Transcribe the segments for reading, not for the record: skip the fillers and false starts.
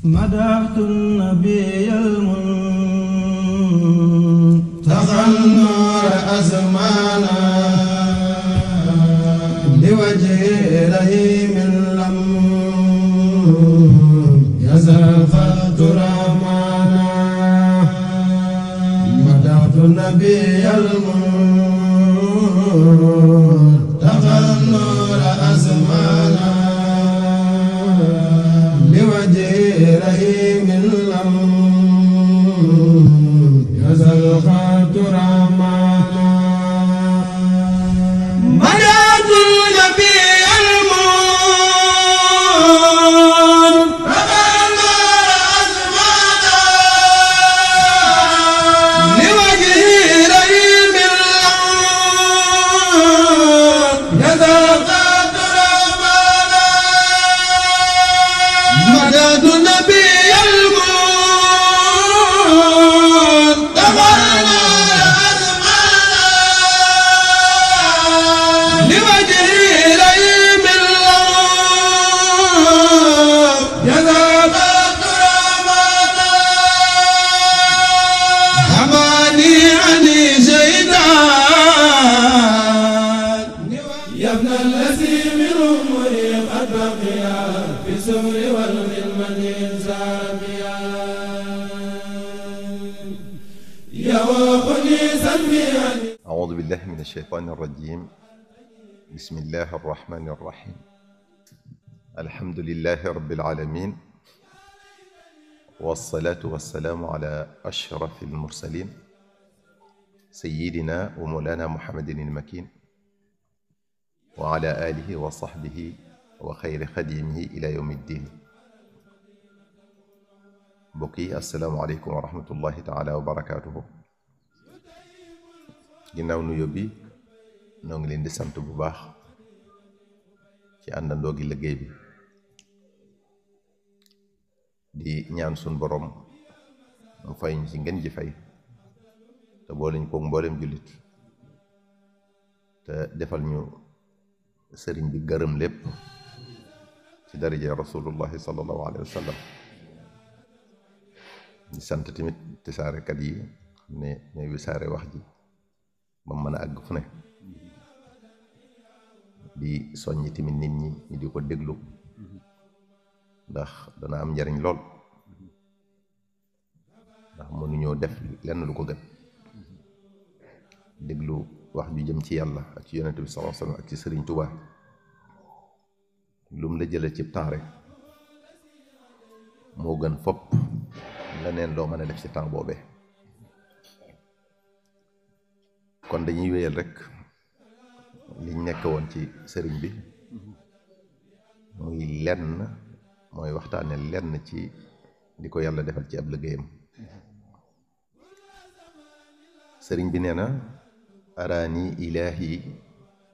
مدحت النبي المنتقى النور أزمانا لوجه رحيم لم يزل خط رحمانا مدحت النبي المنتقى النور أزمانا لوجه رحيم لم يزل خط رحمانا مدحت النبي المنتقى النور أزمانا لوجه رحيم لم يزل خط رحمانا مدحت النبي المنتقى لوجه رحيم يزال رحمانا حماني عني شيطان يا ابن الذي من عمري قد بقي في السمر والخدمة ساميا يوقني سميا. أعوذ بالله من الشيطان الرجيم. بسم الله الرحمن الرحيم. الحمد لله رب العالمين، والصلاة والسلام على أشرف المرسلين سيدنا ومولانا محمد المكين وعلى آله وصحبه وخير خديمه إلى يوم الدين. بقي السلام عليكم ورحمة الله تعالى وبركاته. ginnaaw nuyoo bi noo ngi leen di sant bu baax ci àndandoo gi liggéey bi di ñaan sun borom mu fay ñu ci ngeen ji fay te boole ñu ko mboolem jullit te defal ñu sëriñ bi gërëm lépp ci daraja rasulullahi sallallahu alayhi wa sallam. di sant tamit tisaarekat yi xam ne ñooy wisaare wax ji ba mën a àgg fu ne, di soññi tamit nit ñi ñu di ko déglu ndax dana am njariñ lool, ndax mënuñoo def lenn lu ko gën déglu wax ju jëm ci yàlla ak ci yonent bi sallallahu alayhi wasallam ak ci Sëriñ Tuubaa. lum la jële ci temps rek moo gën fopp leneen loo mën a def ci temps boobee. kon dañuy wéyal rek liñ nekk woon ci sëriñ bi, muy lenn mooy waxtaane lenn ci li ko yàlla defal ci ab liggéeyam. sëriñ bi nee na araani ilaahi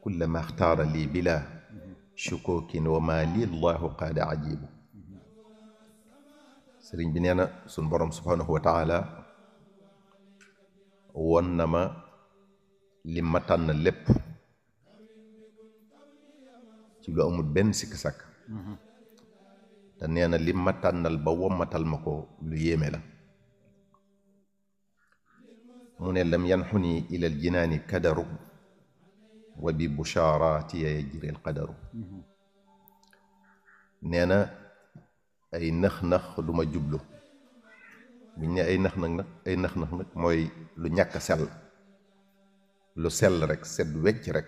kulla ma xtaara lii bila shukokin wa ma li llahu qaada ajibu. sëriñ bi nee na sun borom subhanahu wa taala won na ma li ma tànn lépp ci lu amul benn sikk sàkk, te nee na li ma tànnal ba wommatal ma ko lu yéeme la. mu ne lam yanxuni ila aljinaani kadaru wa bi bushaaraati yajri alqadaru. nee na ay nëx-nëx du ma jublu. buñ ne ay nëx-nëx nag mooy lu ñàkk sell, lu sell rek sedd wecc rek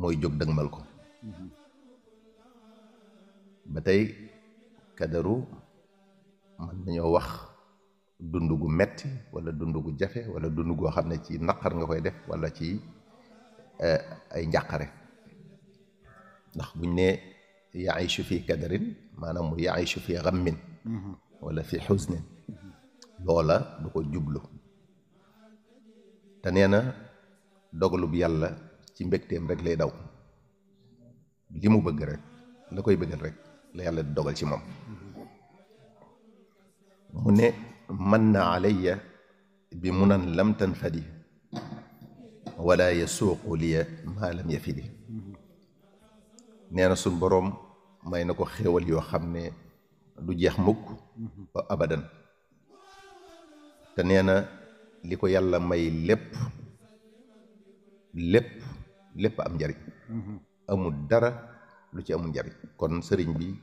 mooy jóg dëgmal ko. ba tey kadaru mën nañoo wax dund gu metti wala dund gu jafe wala dund goo xam ne ci naqar nga koy def wala ci ay njàqare. ndax buñ ne yaishu fi kadarin maanaam mu yaishu fi xammin wala fi xusnin, loola du ko jublu. te nee na dogalub yàlla ci mbégteem rek lay daw. li mu bëgg rek la koy bëggal rek la yàlla di dogal ci moom. mu ne man na alayya bi munan lam tanfadi wala yasuuqu liya maa lam yafidi. nee na suñ boroom may na ko xéewal yoo xam ne du jeex mukk ba abadan te nee na li ko yàlla may lépp am njariñ amul dara lu ci amul njariñ kon sëriñ bi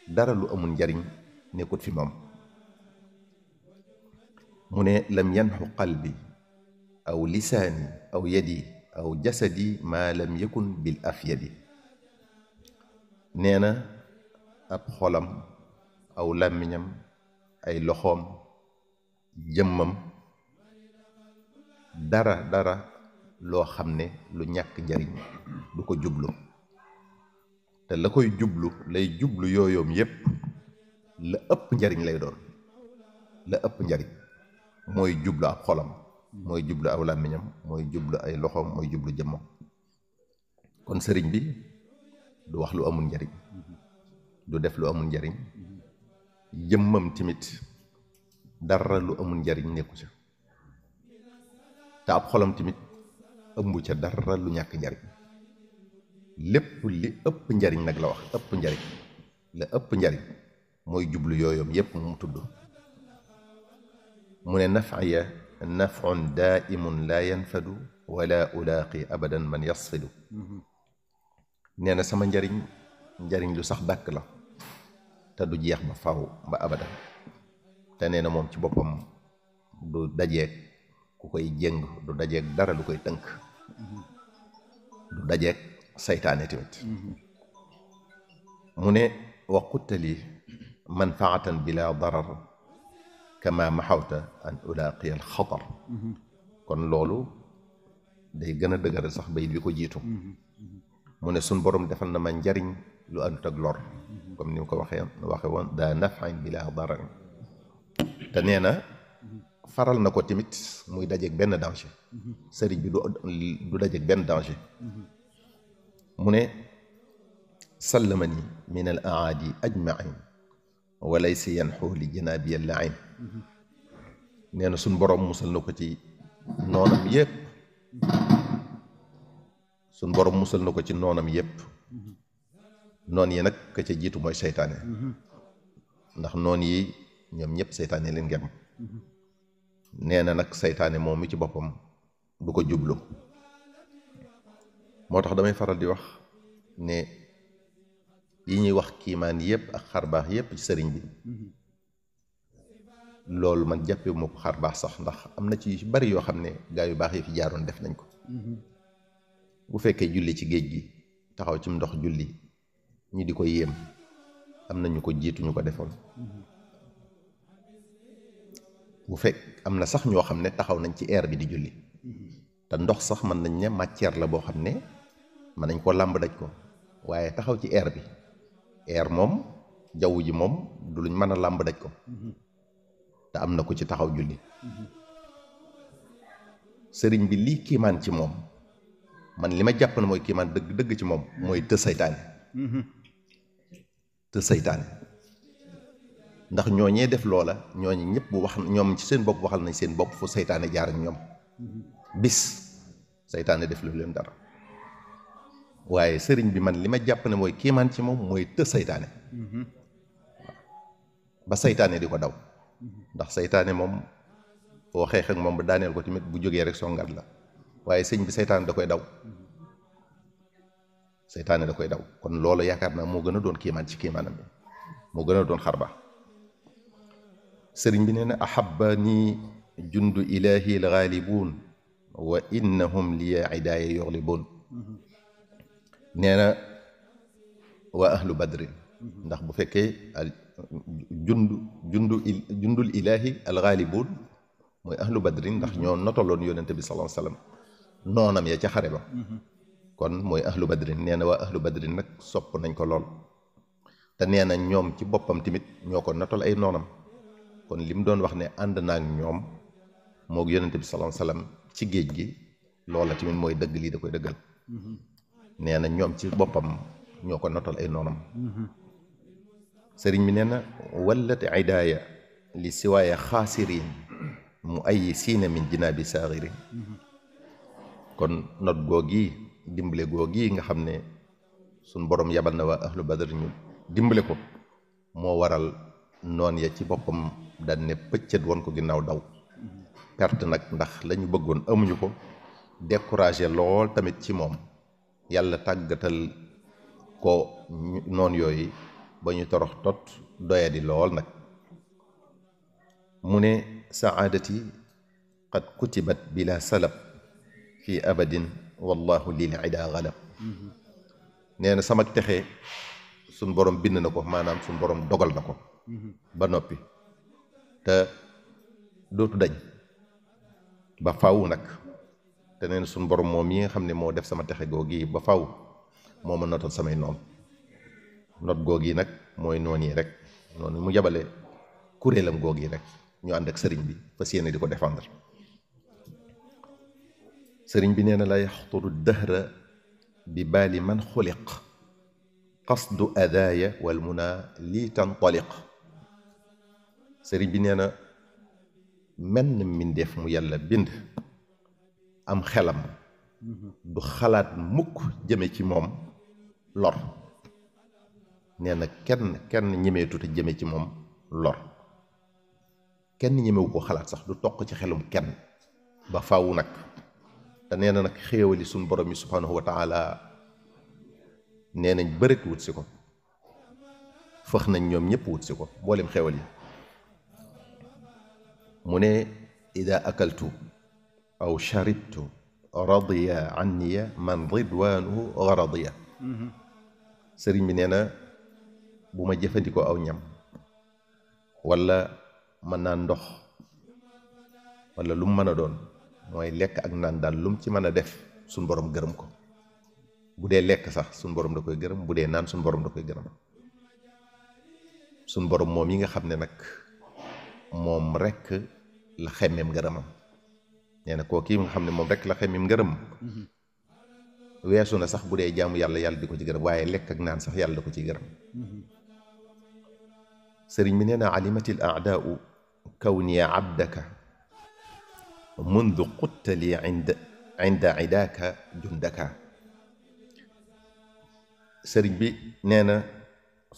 dara lu amul njariñ nekkut fi moom mu ne lam yanxu qalbi aw lisaani aw yadi aw jasadi maa lam yakun bil afyadi nee na ab xolam aw làmmiñam ay loxoom jëmmam dara loo xam ne lu ñàkk njariñ du ko jublu te la koy jublu lay jublu yooyoom yépp la ëpp njariñ lay doon la ëpp njariñ mooy jublu ab xolam mooy jublu aw làmmiñam mooy jublu ay loxoom mooy jublu jëmmam kon sëriñ bi du wax lu amul njariñ du def lu amul njariñ jëmmam timit dara lu amul njariñ nekku ca te ab xolam timit ëmb ca dara lu ñàkk njariñ lépp li ëpp njariñ nag la wax ëpp njariñ la ëpp njariñ mooy jublu yooyoom yépp mu tudd mu ne nafaya nafun daimun la yanfadu wala ulaaqi abadan man yasfidu nee na sama njariñ lu sax dàkk la te du jeex ba faw ba abadan te nee na moom ci boppam du dajeeg ku koy jéng du dajeeg dara lu koy tënk du dajeeg saytaane tamit mu ne wa quttali manfaatan bila darar kama maxawta an ulaqiya al xatar kon loolu day gën a dëgëral sax bay bi ko jiitu mu ne suñ borom defal na ma njariñ lu àndut ak lor comme ni mu ko waxe woon daa nafain bila darar te nee na faral na ko tamit muy dajeeg benn danger sëriñ bi du dajeeg benn danger mu ne sallamani min al aadi ajmain walaysa yanxu li janaabi allain nee na suñ boroom musal na ko ci noonam yépp suñ boroom musal na ko ci noonam yépp noon yi nag ka ca jiitu mooy seytaane ndax noon yi ñoom ñëpp seytaane leen ngem nee na nag seytaane moom mi ci boppam du ko jublu moo tax damay faral di wax ne yi ñuy wax kiimaan yépp ak xarbaax yépp ci sëriñ bi loolu man jàppee moo ko xarbaax sax ndax am na ci yu bari yoo xam ne gaa yu baax yi fi jaaroon def nañ ko bu fekkee julli ci géej gi taxaw ci ndox julli ñi di ko yéem am na ñu ko jiitu ñu ko defoon bu fekk am na sax ñoo xam ne taxaw nañ ci air bi di julli te ndox sax mën nañ ne matière la boo xam ne mën nañ ko làmb daj ko waaye taxaw ci air bi air moom jaww ji moom du luñ mën a làmb daj ko te am na ko ci taxaw julli sëriñ bi lii kiimaan ci moom man li ma jàpp ne mooy kiimaan dëgg ci moom mooy të saytaane ndax ñooñee def loola ñooñu ñëpp bu wax ñoom ci seen bopp waxal nañ seen bopp fu saytaane jaar ak ñoom bis saytaane def lu leen dara waaye sëriñ bi man li ma jàpp ne mooy kiimaan ci moom mooy të saytaane ba saytaane di ko daw ndax saytaane moom boo xeex ak moom ba daaneel ko tamit bu jógee rek songat la waaye sëñ bi saytaane da koy daw saytaane da koy daw kon loolu yaakaar naa moo gën a doon kiimaan ci kiimaanam bi moo gën a doon xarba sëriñ bi nee na ahabbani jundu ilahi al ghalibun wa innahum liya idaaya yughlibuun nee na waa ahlu badrin ndax bu fekkee jundul ilahi al ghalibun mooy ahlu badrin ndax ñoo notaloon yonente bi sallallahu alayhi wasallam noonam ya ca xare ba kon mooy ahlu badrin nee na waa ahlu badrin nag sopp nañ ko lool te nee na ñoom ci boppam tamit ñoo ko notal ay noonam kon li mu doon wax ne ànd naag ñoom moog yonente bi sallallahu alayhi wasallam ci géej gi loola tamit mooy dëgg lii da koy dëggal nee na ñoom ci boppam ñoo ko notal ay noonam sëriñ bi nee na wallat idaaya li siwaaya xaasirin mu ay siina min jinaabi saaxirin kon not googi dimbale googi nga xam ne suñ borom yabal na waa ahlu badr ñu dimbale ko moo waral noon ya ci boppam dañ ne pëccët woon ko ginnaaw daw perte nag ndax la ñu bëggoon amuñu ko découragé lool tamit ci moom yàlla tàggatal ko noon yooyu ba ñu torox tot doyadi lool nag mu ne saadati qad kutibat bila salab fi abadin wallahu lil ida galab nee na sama texe suñ borom bind na ko maanaam suñ borom dogal na ko ba noppi te dootu dañ ba faw nag te neen suñ borom moom yi nga xam ne moo def sama texe googi ba faw moo ma notal samay noon not googi nag mooy noon yi rek noonu mu jabale kuréelam googi rek ñu ànd ak sëriñ bi fas yéene di ko défendre sëriñ bi nee na la yaxturu dahra bi baali man xuliq qasdu adaaya wal muna lii tantaliq sëriñ bi nee na menn mbindeef mu yàlla bind am xelam du xalaat mukk jëme ci moom lor nee na kenn ñemeetu te jëme ci moom lor kenn ñemewu ko xalaat sax du toq ci xelum kenn ba faw nag te nee na nag xéewali suñ borom yi subhanahu wa taala nee nañ bërit wut si ko fëx nañ ñoom ñëpp wut si ko mboolem xéewal yi mu ne ida akaltu aw sharibtu radiya anniya man ridwanuhu garadiya sëriñ bi nee na bu ma jëfandikoo aw ñam wala mën naa ndox wala lu mu mën a doon mooy lekk ak naan daal lu mu ci mën a def suñ borom gërëm ko bu dee lekk sax suñ borom da koy gërëm bu dee naan suñ borom da koy gërëm suñ borom moom yi nga xam ne nag moom rek la xemmeem ngërëmam nee na koo kii nga xam ne moom rek la xemmeem ngërëm weesu na sax bu dee jaamu yàlla di ko ci gërëm waaye lekk ak naan sax yàlla da ko ciy gërëm sëriñ bi nee na alimati l aadaau kawniya abdaka mundu quttali inda idaaka jundaka sëriñ bi nee na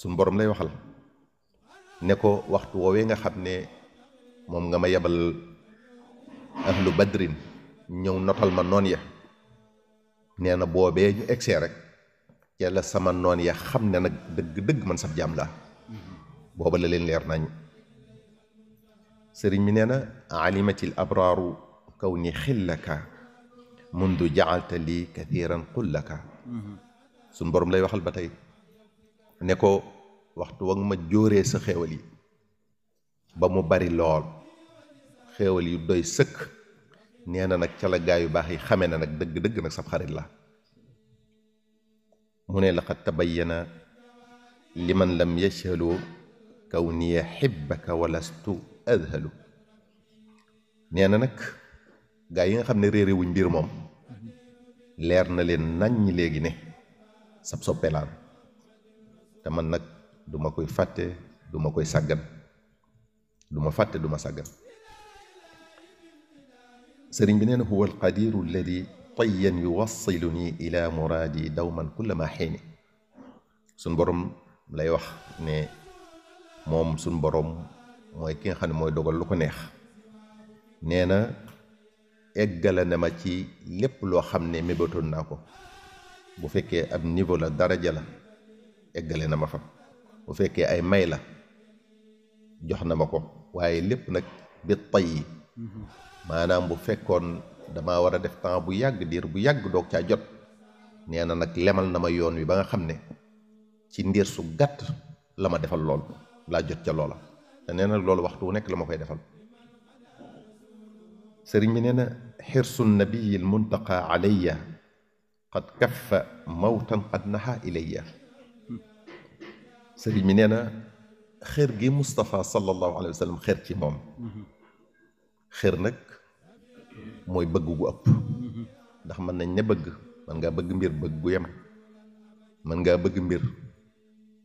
suñ borom lay waxal ne ko waxtu woowee nga xam ne moom nga ma yebal ahlu badrin ñëw notal ma noon ya nee na boobee ñu egsee rek ca la sama noon ya xam ne nag dëgg-dëgg man sab jaam laa booba la leen leer nañ sëriñ bi nee na alimatil abraaru kaw ni xillaka mundu jaalta lii kathiran qullaka suñ borom lay waxal ba tey ne ko waxtu wa nga ma jóoree sa xéewal yi ba mu bari lool xéewal yu doy sëkk nee na nag ca la gaa yu baax yi xame na nag dëgg-dëgg nag sab xarit la mu ne laqad tabayyana liman lam yashhalu kaw niya xibbaka walastu adhalu nee na nag gaa yi nga xam ne réere wuñ mbir moom leer na leen naññ léegi ne sab soppelaan te man nag du ma koy fàtte du ma koy sàggan du ma fàtte du ma sàggan sëriñ bi nee na huwa alqadiru alladi tayyan yuwassiluni ila muraadi dawman kulla ma xiini suñ borom lay wax ne moom suñ borom mooy ki nga xam ne mooy dogal lu ko neex nee na eggale na ma ci lépp loo xam ne mébatoon naa ko bu fekkee ab niveau la daraja la eggale na ma fa bu fekkee ay may la jox na ma ko waaye lépp nag bi tay yi maanaam bu fekkoon dama war a def temps bu yàgg diir bu yàgg doog caa jot nee na nag lemal na ma yoon wi ba nga xam ne ci ndiir su gàtt la ma defal lool laa jot ca loola te nee na loolu waxtu wu nekk la ma koy defal sëriñ bi nee na xirsu nabiyi l muntaqa alayya qad kaffa mawtan qad naha ilayya sëriñ bi nee na xër gi Moustapha sallallahu alayhi wa sallam xër ci moom xër nag mooy bëgg gu ëpp ndax mën nañ ne bëgg mën ngaa bëgg mbir bëgg gu yem mën ngaa bëgg mbir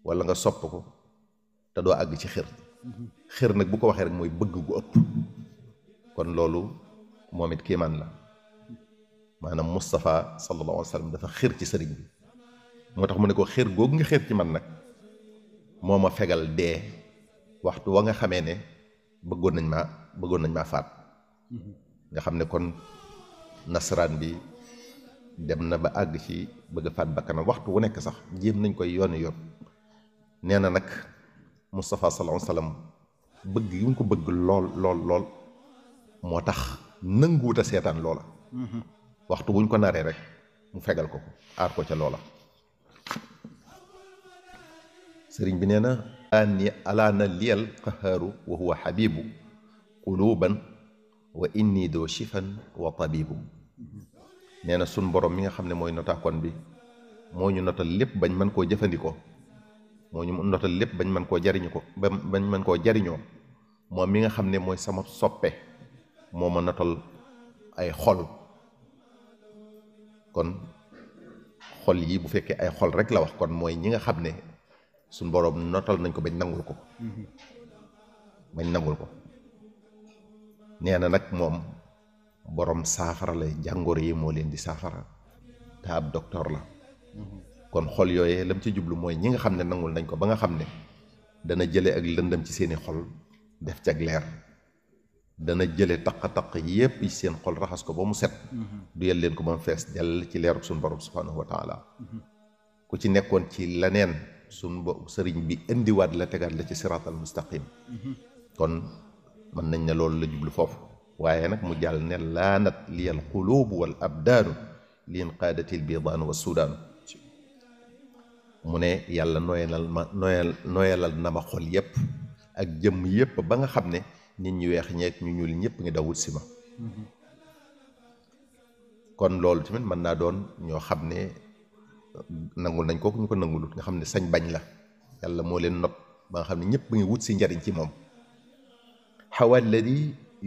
wala nga sopp ko te doo àgg ci xër xër nag bu ko waxee rek mooy bëgg gu ëpp kon loolu moom it kéemaan la maanaam Moustapha sallallahu alayhi wa sallam dafa xër ci sëriñ bi moo tax mu ne ko xër googu nga xër ci man nag moo ma fegal dee waxtu wa nga xamee ne bëggoon nañ maa faat nga xam ne kon nasaraan bi dem na ba àgg ci bëgg a faat bakkanam waxtu wu nekk sax jéem nañ koy yoon nee na nag Moustapha sallallahu alayhi wasallam bëgg yu mu ko bëgg lool moo tax nanguwut a seetaan loola waxtu buñ ko naree rek mu fegal ko aar ko ca loola sëriñ bi nee na alaana liyal qahaaru wa huwa habibu quluban wa inni doo shifan wa tabibu nee na sun borom mi nga xam ne mooy notaakoon bi moo ñu notal lépp bañ mën koo jëfandikoo moo ñu notal lépp bañ mën koo jariñu ko bañ mën koo jariñoo moom mi nga xam ne mooy sama soppe moo ma notal ay xol kon xol yi bu fekkee ay xol rek la wax kon mooy ñi nga xam ne suñ boroom notal nañ ko bañ nangul ko nee na nag moom boroom saafara lay jàngoro yi moo leen di saafara te ab docteur la kon xol yooyee lam ci jublu mooy ñi nga xam ne nangul nañ ko ba nga xam ne dana jële ak lëndëm ci seeni xol def ca leer dana jële taq-taq yépp ci seen xol raxas ko ba mu set duyal leen ko ba mu fees dell ci leerub suñu borom subhanahu wa taala ku ci nekkoon ci leneen sëriñ bi indiwaat la tegaat la ci siraatal mustaqim kon mën nañ ne loolu la jublu foofu waaye nag mu jàll ne laanat liyal quluubu wal abdaanu liin qaadatil bidaanu wa sudaanu mu ne yàlla nooyalal na ma xol yépp ak jëmm yépp ba nga xam ne nit ñu weex ñeek ñu ñuul ñëpp ngi dawut si ma kon loolu tamit mën naa doon ñoo xam ne nangul nañ ko ñu ko nangulut nga xam ne sañ bañ la yàlla moo leen not ba nga xam ne ñëpp ngi wut si njariñ ci moom xawa alladi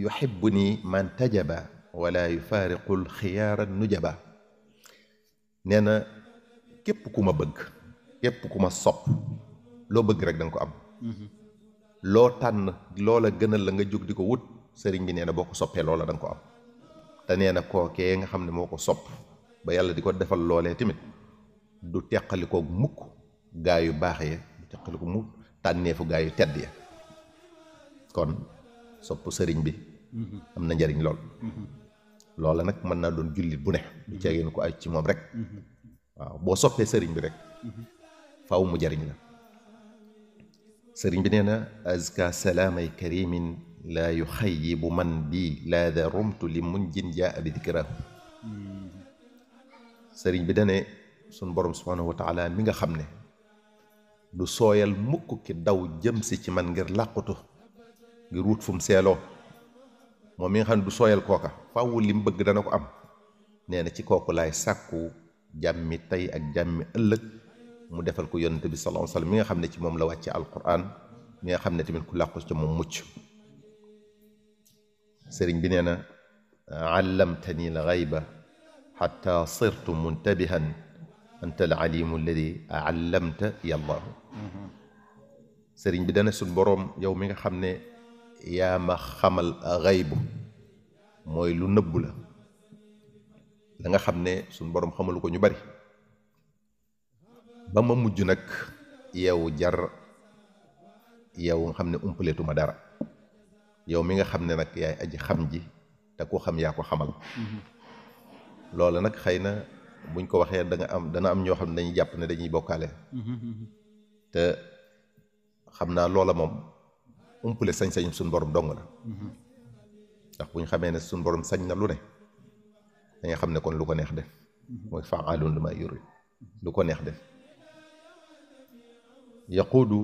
yuhibbuni man tajaba wala yufaariqul xiyaara nujaba nee na képp ku ma bëgg képp ku ma sopp loo bëgg rek danga ko am loo tànn loola gënal la nga jóg di ko wut sëriñ bi nee na boo ko soppee loola danga ko am te nee na kookee nga xam ne moo ko sopp ba yàlla di ko defal loolee tamit du teqalikoog mukk gaa yu baax ya du teqaliko mukk tànneefu gaa yu tedd ya kon sopp sëriñ bi am na njariñ lool loola nag mën naa doon jullit bu ne du ceegeen ko ay ci moom rek waaw boo soppee sëriñ bi rek faaw mu jariñ la sëriñ bi nee na azka salaamay karimin laa yuxayibu man bi laada rumtu li munjin jaa bi dikrahu sëriñ bi dane sun borom subhanahu wa taala mi nga xam ne du sooyal mukk ki daw jëm si ci man ngir làqutu ngir wut fu mu seeloo moom mi nga xam ne du sooyal kooka faaw li mu bëgg dana ko am nee na ci kooku laay sàkku jàmmi tey ak jàmmi ëllëg mu defal ko yonent bi sallallahu alayhi wasallam mi nga xam ne ci moom la wàcce alquran mi nga xam ne tamit ku làqu ci moom mucc sëriñ bi nee na allamtani al ghayba xatta sirtu muntabihan anta al alimu alladi allamta yallahu sëriñ bi dana suñ boroom yow mi nga xam ne yaa ma xamal xaybu mooy lu nëbbu la nga xam ne suñ boroom xamalu ko ñu bari ba ma mujj nag yow jar yow nga xam ne umpaleetuma dara yow mi nga xam ne nag yaay aji xam ji te ku xam yaa ko xamal loola nag xëy na buñ ko waxee dana am ñoo xam ne dañuy jàpp ne dañuy bokkaale te xam naa loola moom umpale sañ-sañu suñ borom dong la ndax buñ xamee ne suñ borom sañ na lu ne da nga xam ne kon lu ko neex def mooy fa'aalun limaa yurid lu ko neex def yaquudu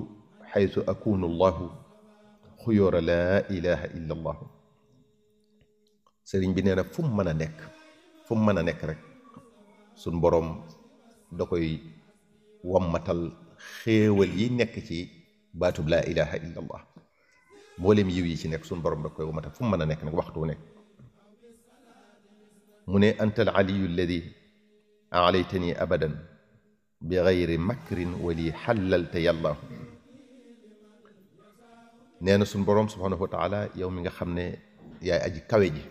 xaytu akunu llahu xuyóora laa ilaha illa allah sëriñ bi nee na fu mu mën a nekk rek suñ boroom da koy wammatal xéewal yi nekk ci baatub laa ilaha illa allah mboolem yiw yi ci nekk suñ boroom da koy wammatal fu mu mën a nekk nag waxtu wu nekk mu ne anta al aliyu alladi alaytani abadan bi gayri makrin wali xallalta yàllaahu nee na suñ boroom subhanahu wa taala yow mi nga xam ne yaay aji kawe ji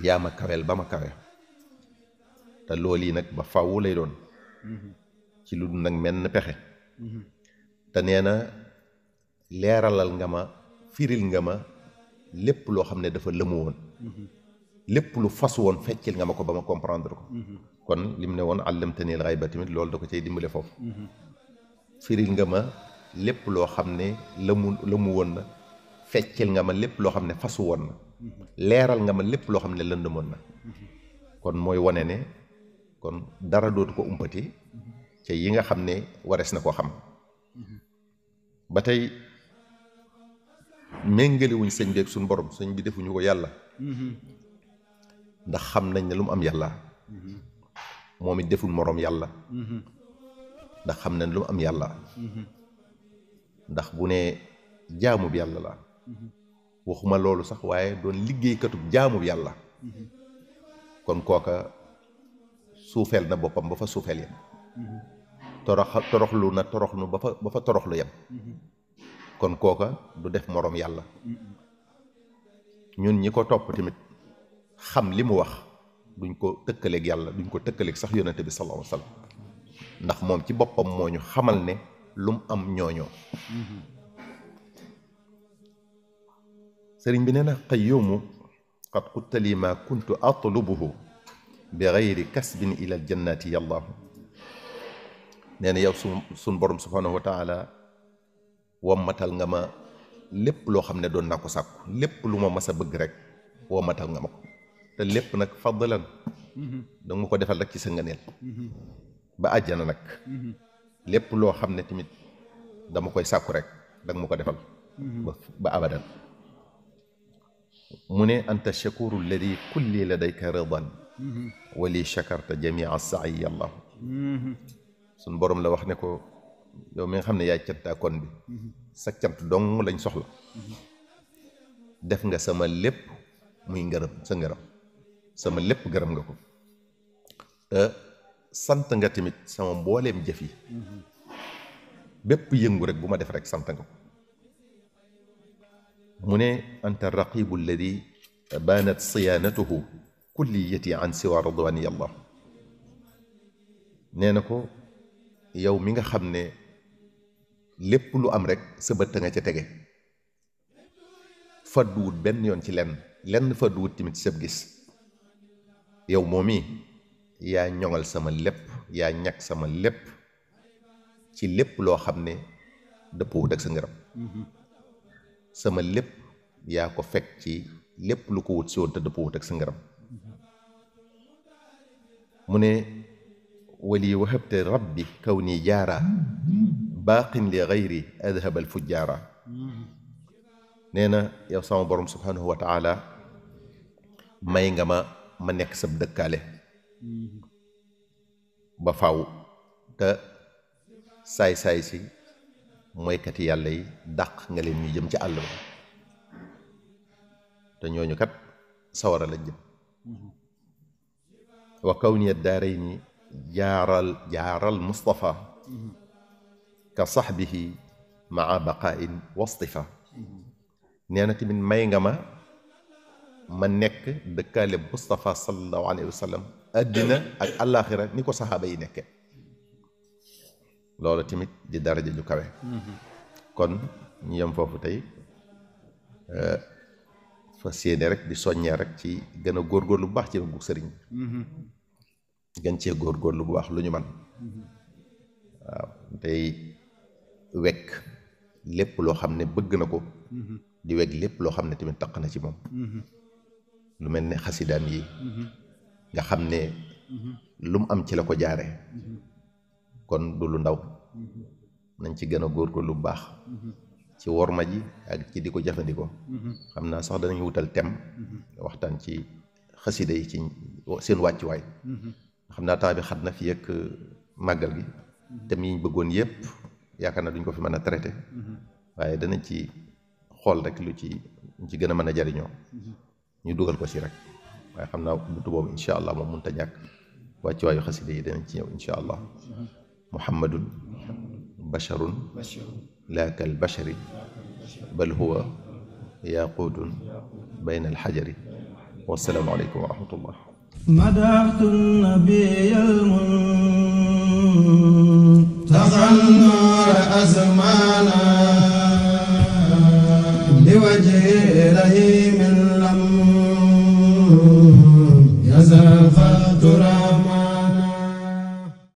yaa ma kawel ba ma kawe te loolu yi nag ba fàww lay doon ci lu nag menn pexe te nee na leeralal nga ma firil nga ma lépp loo xam ne dafa lëmu woon lépp lu fasu woon feccil nga ma ko ba ma comprendre ko kon lim ne woon allamtani al ghayba tamit loolu da ko cay dimbale foofu firil nga ma lépp loo xam ne lëmu woon na feccil nga ma lépp loo xam ne fasu woon na leeral nga ma lépp loo xam ne lëndëmoon na kon mooy wane ne kon dara dootu ko umpati ca yi nga xam ne warees na koo xam ba tey méngalewuñ sëñ bi ak suñ borom sëñ bi defuñu ko yàlla ndax xam nañ ne lu mu am yàlla moom it deful moroom yàlla ndax xam nañ lu mu am yàlla ndax bu ne jaamub yàlla la waxuma loolu sax waaye doon liggéeykatub jaamub yàlla kon kooka suufeel na boppam ba fa suufeel yem toroxlu na toroxlu ba fa toroxlu yem kon kooka du def moroom yàlla ñun ñi ko topp tamit xam li mu wax duñ ko tëkkaleeg yàlla duñ ko tëkkaleeg sax yonente bi sallallahu alayhi wa sallam ndax moom ci boppam moo ñu xamal ne lu mu am ñooñoo sëriñ bi nee na qayyumu qad qulta li ma kuntu atlubuhu bi gayri kasbin ila al jannati yallahu nee na yow suñ borom subhanahu wa taala wammatal nga ma lépp loo xam ne doon naa ko sàkku lépp lu ma mas a bëgg rek wammatal nga ma ko te lépp nag fadlan danga ma ko defal rek ci sa ngëneel ba àjjana nag lépp loo xam ne tamit dama koy sàkku rek danga ma ko defal ba abadan mu ne anta shakuru alladi kulli ladayka ridan wali shakarta jamia sa'i yallahu suñ borom la wax ne ko yow mi nga xam ne yaay cantaakoon bi sa cant dong lañ soxla def nga sama lépp muy ngërëm sa ngërëm sama lépp gërëm nga ko te sant nga tamit sama mbooleem jëf yi bépp yëngu rek bu ma def rek sant nga ko mu ne anta raqibu alladi banat siyaanatuhu kulliyati an siwa ridwani yallah nee na ko yow mi nga xam ne lépp lu am rek sa bët nga ca tege fadduwut benn yoon ci lenn fadduwut tamit ci sab gis yow moom i yaa ñoŋal sama lépp yaa ñàkk sama lépp ci lépp loo xam ne dëppoowut ak sa ngërëm sama lépp yaa ko fekk ci lépp lu ko wut si woon te dëppoowut ak sa ngërëm mu ne wali wahabte rabbi kaw nii jaara baaqin li gayri adhabal fujjaara nee na yow sama borom subhanahu wa taala may nga ma nekk sab dëkkaale ba faw te saay-saay si mooykati yàlla yi dàq nga leen ñu jëm ci àll ba te ñooñu kat sawara lañ jëm wa kaw ni daarayni jaaral Mustafa ka saxbihi maa baqaain wastifa nee na tamit may nga ma nekk dëkkaale Mustafa sallallahu alayhi wa sallam addina ak àllaaxira ni ko saxaaba yi nekke loolu tamit di daraja ju kawe kon ñu yem foofu tey fas yéene rek di soññee rek ci gën a góorgóorlu bu baax ci bëggu sëriñ bi gën cee góorgóorlu bu baax lu ñu man waaw tey wekk lépp loo xam ne bëgg na ko di wekk lépp loo xam ne tamit taq na ci moom lu mel ne xasidaam yi nga xam ne lu mu am ci la ko jaare kon du lu ndaw nañ ci gën a góorgóorlu bu baax ci worma ji ak ci di ko jëfandikoo xam naa sax danañu wutal thème waxtaan ci xasida yi ci seen wàccuwaay xam naa temps bi xat na fi ak màggal gi thème yi ñu bëggoon yépp yaakaar naa duñ ko fi mën a traité waaye danañ ci xool rek lu ci gën a mën a jariñoo ñu dugal ko ci rek waaye xam naa buntu boobu incha allah moom mënut a ñàkk wàccuwaayu xasida yi danañ ci ñëw incha allah muhammadun basharun laa kal bashari bal huwa yaquutun bayna alxajari wassalaamu aleykum wa rahmatullah مدحت النبي المنتقى النور أزمانا لوجه رحيم لم يزل فترى